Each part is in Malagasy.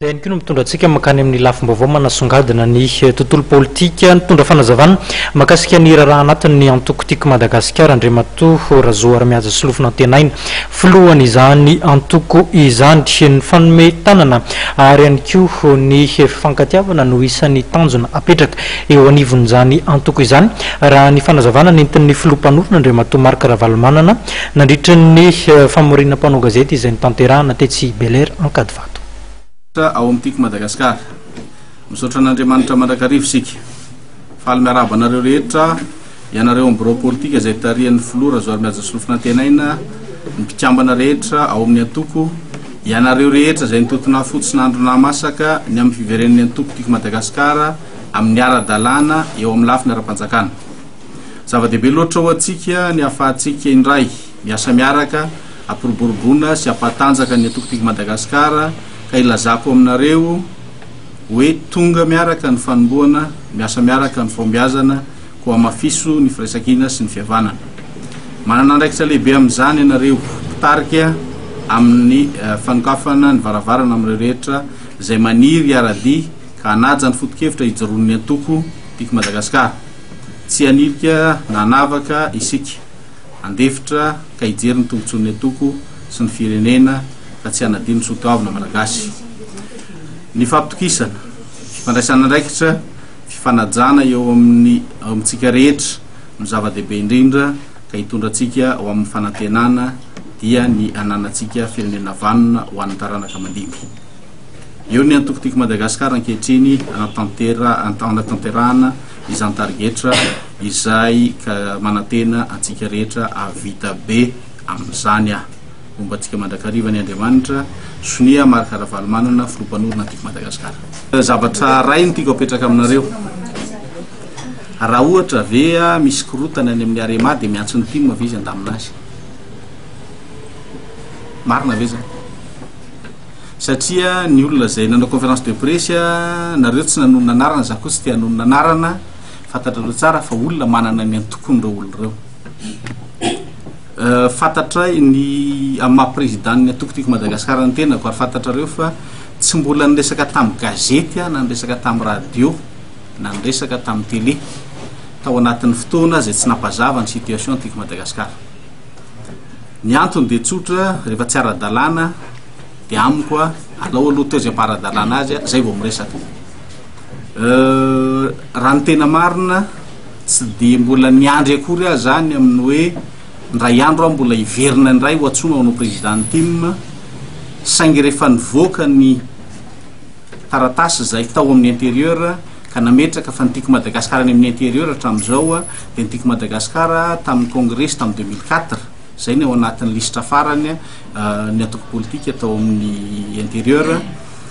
Izay ihany koa no mitondra antsika mankany amin'ny lafim-baovao manasongadina ny tontolo politika. Nitondra fanazavana mahakasika ny raharaha anatin'ny antoko Tiako Madagasikara Andriamatoa Razoarimihaja Solofonantenaina, filohan'izany antoko izany. Ny fanome tanana ary ihany koa ny fifankatiavana no isan'ny tanjona apetraka eo anivon'izany antoko izany, raha ny fanazavana nentin'ny filoha mpanorina Andriamatoa Marc Ravalomanana nandritra ny famoriana mpanao gazety izay notanterahana tetsy Bel Air Ankadivato. Ao amin'ny Tiako Madagasikara. Misaotra an'Andriamanitra mandrakariva isika. Faly miarahaba anareo rehetra, ianareo amin'ny birao politika izay tarihan'ny filoha Razoarimihaja Solofonantenaina, ny mpikambana rehetra ao amin'ny antoko, ianareo rehetra izay nitontona fotsy nandro nahamasaka ny amin'ny fiverenan'ny antoko Tiako Madagasikara amin'ny ara-dalàna eo amin'ny lafiny ara-panjakana. Zava-dehibe loatra ho antsika ny hahafahantsika indray miasa miaraka hampiroboroboana sy hampatanjaka ny antoko Tiako Madagasikara ka ilazako aminareo hoe tonga miaraka ny fanombohana, miasa miaraka ny fahombiazana, koa hamafiso ny firaisankina sy ny fihavanana. Manana andraikitra lehibe amin'izany ianareo mpitarika amin'ny fanokafana ny varavarana amin'ireo rehetra izay maniry hiara-dia ka hanaja ny foto-kevitra ijoroan'ny antoko Tiako Madagasikara. Tsy hanilika na hanavaka isika. Handefitra ka hijery ny tombontsoan'ny antoko sy ny firenena fa tsy hanadino ny soatoavina malagasy. Ny fampitokisana, fifandraisana andraikitra, fifanajana eo amin'ny amintsika rehetra no zava-dehibe indrindra ka hitondra antsika ho amin'ny fanantenana dia ny hananantsika firenena vanona ho an'ny taranaka mandimby. Eo ny antoko Tiako Madagasikara ankehitriny hanatanterahana izany tarigetra izay ka manantena antsika rehetra hahavita be amin'izany aho. Homba antsika mandrakariva anie Andriamanitra. Sonia Marc Ravalomanana, Filoha mpanorina Tiako Madagasikara. Zavatra ray no tiako apetraka aminareo. Raha ohatra ve misy korotana any amin'ny Arema dia miantso ny tim ve izy handamina azy? Marina ve zany? Satria ny olona izay nanao conférence de presse, nareo tsy nanonona anarana, za koa tsy te hanonona anarana, fantatrareo tsara fa olona manana ny antokony ireo olona ireo. Fantatray ny amin'ny maha président ny antoko Tiako Madagasikara ny tenako ary fantatrareo fa tsy mbola niresaka tamin'ny gazety aho na niresaka tamin'ny radio na niresaka tamin'ny télé tao anatin'ny fotoana izay tsy nampazava ny situation Tiako Madagasikara. Ny antony dia tsotra, rehefa tsy ara-dalàna dia amiko alao aloha teo izay ampara-dalàna azy zay vao miresaka. Raha ny tena marina tsy dia mbola niandry akory aho zany amin'ny hoe indray andro aho mbola hiverina indray ho antsoina ho anao président ny tim, saingy rehefa nivoaka ny taratasy izay tao amin'ny intérieur ka nametraka fa ny Tiako Madagasikara any amin'ny intérieur hatramin'izao dia ny Tiako Madagasikara tamin'ny kongresy tamin'ny 2004, izay ny ao anatin'ny lisitra farany ny antoko politika tao amin'ny intérieur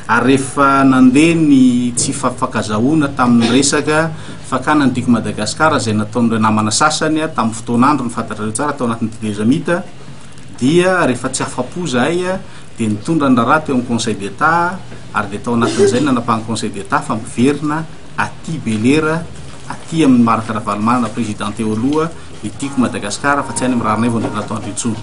ary rehefa nandeha ny tsy fafankazahoana tamin'ny resaka fakana ny Tiako Madagasikara izay nataon'ireo namana sasany tamin'ny fotoan'andro ny fantatrareo tsara tao anatin'ny tetezamita dia rehefa tsy afa-po zahay dia nitondra ny raharaha teo amin'ny Conseil d'Etat ary dia tao anatin'izay nanapahan'ny Conseil d'Etat fa miverina aty Belera aty amin'ny Marc Ravalomanana président teo aloha ny Tiako Madagasikara fa tsy any amin'ny Raharinaivo Andrianatoandro intsony.